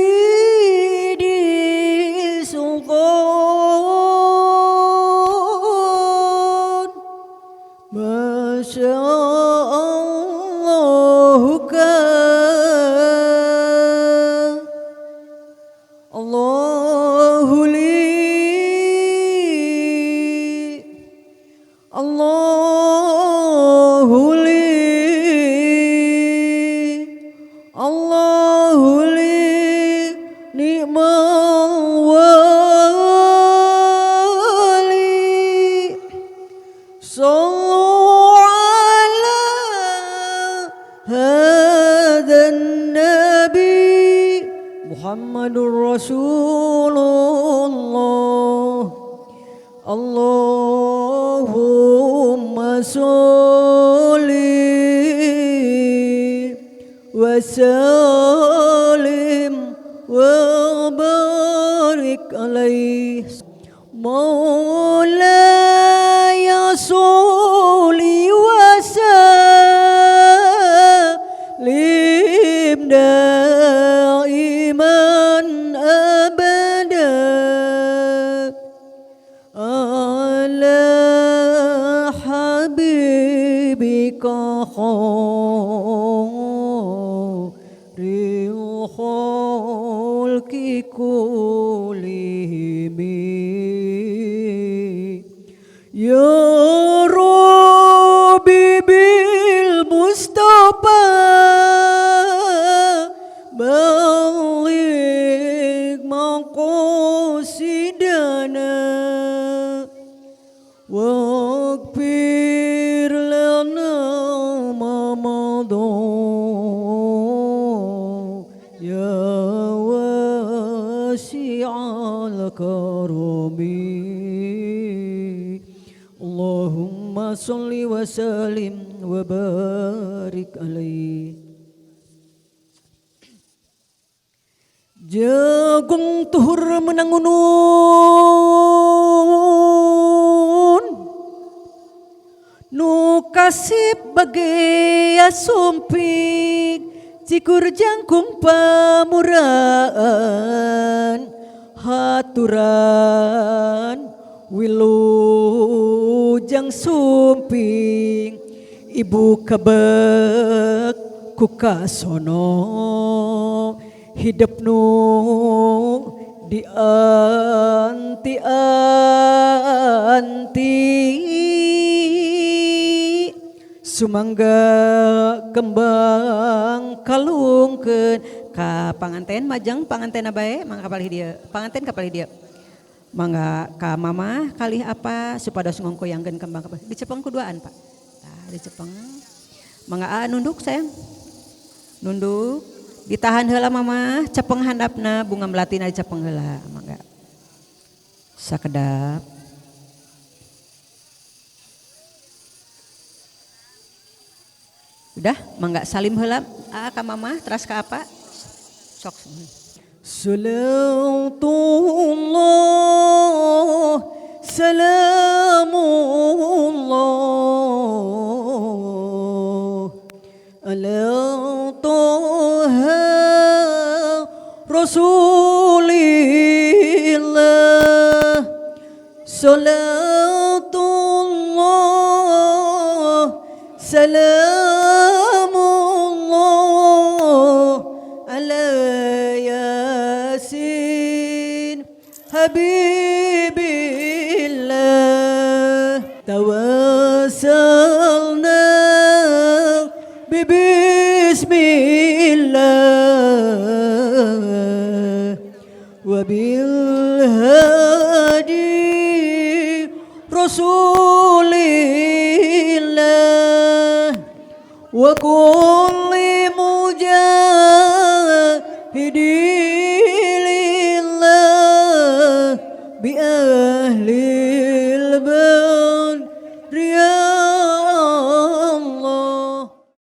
Sidi Sultan. Masya Allah kan Allahu li, Allahu li, Allahu li ni'mal wali. Sallu ala hadha nabi Muhammadur Rasulullah. Allahumma sholli wa sallim wa barik alaih. Maulaya sholli wa sallim daiman abada ala habibika khairil khalqi kullihim. Ya Rabbi bil Mustafa baligh maqasidana waghfir lana ma madha ya wasi'al karami. Allahumma salli wa sallim wa barik alaihi. Jagung tuhur menangunun nu kasip bage asumping cikur jangkung pamuraan haturan wilujeng sumping ibu kebek ku kasono hidup nu di anti anti sumangga kembang kalungkeun ka panganten majeng panganten bae mangga kapalih dieu panganten kapalih dieu mangga ka mama kalih apa supados ngongkoyangkeun kembang kapalih dicepeng kuduaan Pak tah dicepeng mangga nunduk sayang nunduk ditahan heula mama cepeng handapna bunga melatina dicepeng heula mangga sakedap. Udah mangga salim heula ka mama teras ka apa sok. Salatullah salamullah ala Toha Rasulillah. Salatullah salamullah ala Yasin Habibillah. Tawassalna Bismillah wabil hadi Rasulillah wa kulli mujahidin lillah bi ahlil bait